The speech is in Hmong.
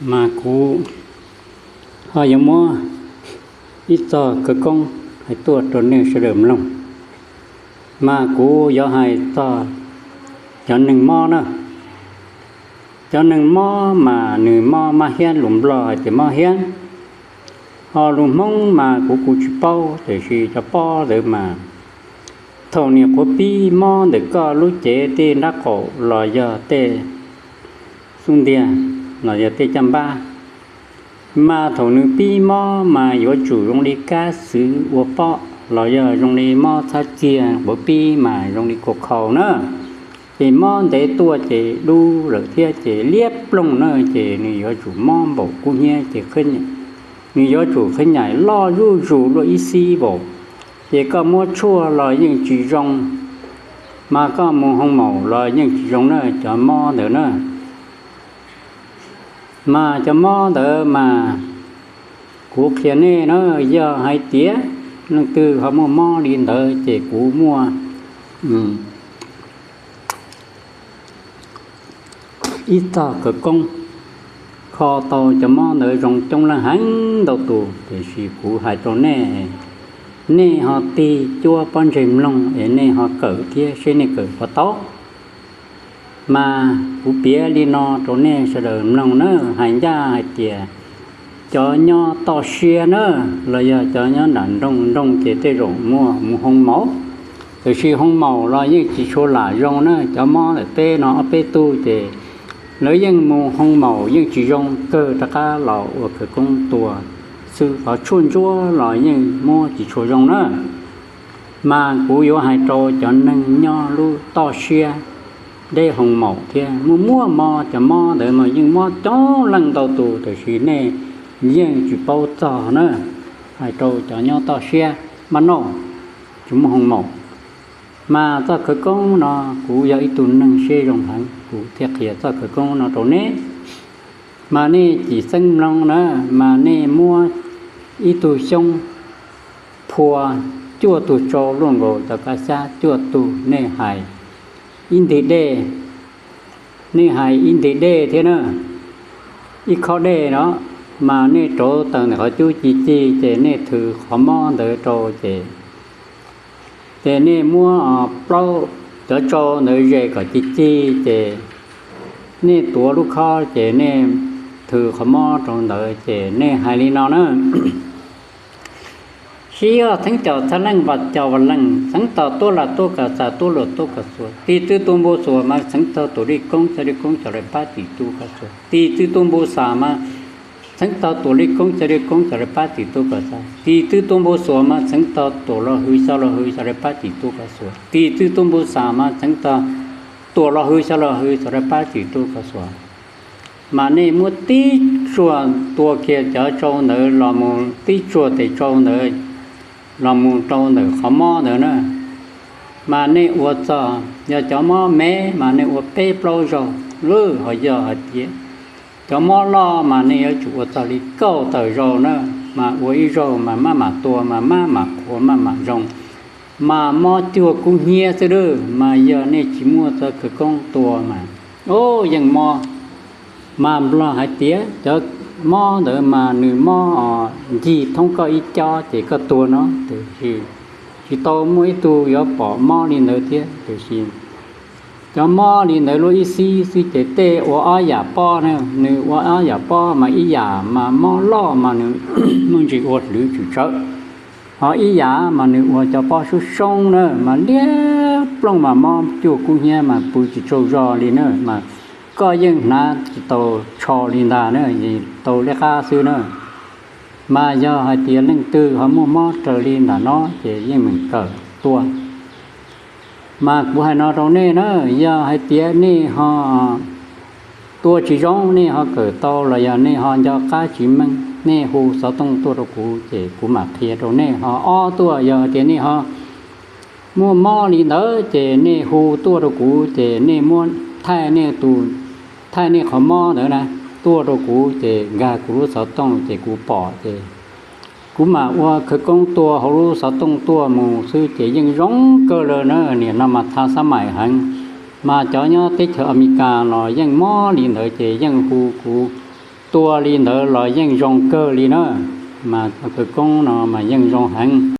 Mas kuv ho yuav muab ib txoj khawv koob hais tuaj rau nej sawv daws mloog. Mas kuv yuav hais txog cov neeg mob na. Cov neeg mob mas nws mob mab hiab, lus Nplog hais tias mob hiab. Ho lus Hmoob mas kuv kuj tsis paub, tiam sis cov pob ntawd mas thaum nws qhuav pib mob ntawm koj lub cev tej nraub qaum los yog tej xub ntiag los yog tej caj npab, mas thaum nws pib mob mas yuav tsum zoo li kab xwb ua pob los yog zoo li mob txhab ciag puav pib mas zoo li kua khau na. Ces mob ntev tuaj ces dub lawm thiab ces liab ploog na, ces nws yuav tsum mob npaum kub hnyiab ces nws yuav tsum qhib nyaim loj zuj zus luaj ib xib npaum. Ces koj muab tshuaj los yeej tsis zoo, mas koj mus hoo maum los yeej tsis zoo na cov mob ntawd na. Mas cov mob ntawd mas kuv qhia nej na, yog hais tias leej twg ho muaj mob li ntawd ces kuv muaj ib txoj khawv koob kho tau cov mob ntawd zoo coob leej heev ntau tus, tiam sis kuv hais rau nej, nej ho tig cuab pob ntseg mloog es nej ho kawm thiab seb nej kawm puas tau. Mas kuv piav li no rau nej sawv daws mloog na, hais ncaj hais tias cov nyob toj siab na, los yog cov nyob nram nroog, nroog ces tej zaum muaj mus hoo maum, tiam sis hoo maum los yeej tsis tshua lam zoo na. Cov mob ntawm peb no ob peb tug ces lawv yeej mus hoo maum yeej tsis zoo, kawg rov qab los ua khawv koob tua xwb, qhov tshuaj ntsuab los yeej muab tsis tshua zoo na. Mas kuv yuav hais rau cov neeg nyob lub toj siab deb hoo maum thiab muaj muaj mob, cov mob ntawd mas yeej mob coob leej ntau tus, tiam sis nej yeej tsis paub txog na. Hais rau cov nyob toj siab npaj noj tsis muaj hoo maum. Mas txoj khawv koob no kuv yog ib tug neeg siab zoo heev, kuv thiaj qhia txoj khawv koob no rau nej. Mas nej cim xeeb mloog na, mas nej muab ib tug xyoob phua cuaj tug tsau luaj nkaus cov kab xyab cuaj tug, nej hais ib ntig dej, nej hais ib ntig dej thiab na, ib khob dej no, mas nej rauv taws ntawm qhov cub ci ci ces nej thws qhov mob ntawd rau ces, ces nej muab plaub cov tsau ntawd zes kom ci ci ces nej tuav lub khob ces nej thws qhov mob rau ntawd ces nej hais li no na: Sib yog txheeb caum txhaj leej, vam caum vam leej, txheeb tau tuab lam tuab kom xav, tuab luam tuab kom xuav. Tis txwv tu npu xuas mas txheeb tau tuam li koob, xav li koob xav li pab tim tu kom xuav. Tis txwv tu npu xas mas txheeb tau tuam li koob, xav li koob xav li pab tim tu kom xav. Tis txwv tu npu xuas mas txheeb tau tuam los hwv, xav los hwv, xav li pab tim tu kom xuav. Tis txwv tu npu xas mas txheeb tau tuam los hwv, xav los hwv, xav li pab tim tu kom xuav. Mas nej muab tib tsuas tua kiag cov tsau ntawd los mus, tib tsuas tes tsau ntawd los mus rau ntawm qhov mob ntawd na. Mas nej ua txog, yog cov mob me mas nej ua peb plaub zaug lawm, ho yog hais tias cov mob loj mas nej yuav tsum ua txog li kaum tawm zaus na. Mas ua ib zaug mas maj mam tua mas maj mam qhuav maj mam zoo. Mas mob cuag kub hnyiab xwb lawm, mas yog nej tsis muaj txoj khawv koob tua mas, o, yeej mob. Mas Nplog hais tias cov mob ntawd mas nws mob ncig thoob koj ib cob ces koj tuag no, tiam sis tsis tau muaj ib tug yuav pom mob li ntawd thiab. Tiam sis cov mob li ntawd luaj ib xib xwb ces tej ua ob yam pob na, nws ua ob yam pob mas ib yam mas mob loj mas nws muaj ntsis ua hlwv tsum tsawv, ho ib yam mas nws ua cov pob soob soob na mas liab ploog mas mob cuag kub hnyiab mas pw tsis tsaug zog li na, mas koj yeej hnav tsis tau tsho li ntag na, tau liab qab xwb na. Mas yog hais tias leej twg ho muaj mob raws li ntawm no ces yeej meem kawm tua. Mas kuv hais no rau nej na, yog hais tias nej ho tua tsis zoo, nej ho kawm tau los yog nej ho nco qab tsis meej, nej hu xov tooj tuaj rau kuv ces kuv mam qhia rau nej. Ho ob tuaj, yog tias nej ho muaj mob li ntawd ces nej hu tuaj rau kuv ces nej muab thaij nej tus, thaij nej qhov mob ntawd na, tuaj rau kuv ces nkag kuv lub xov tooj ces kuv pom ces kuv mam ua khawv koob tua hauv lub xov tooj tuaj mus xwb ces yeej zoo kawg lawm na. Nim no mas tha xab maim heev, mas cov nyob teb chaws Amelikas los yeej mob li ntawd ces yeej hu kuv tua li ntawd los yeej zoo kawg li na, mas khawv koob no mas yeej zoo heev.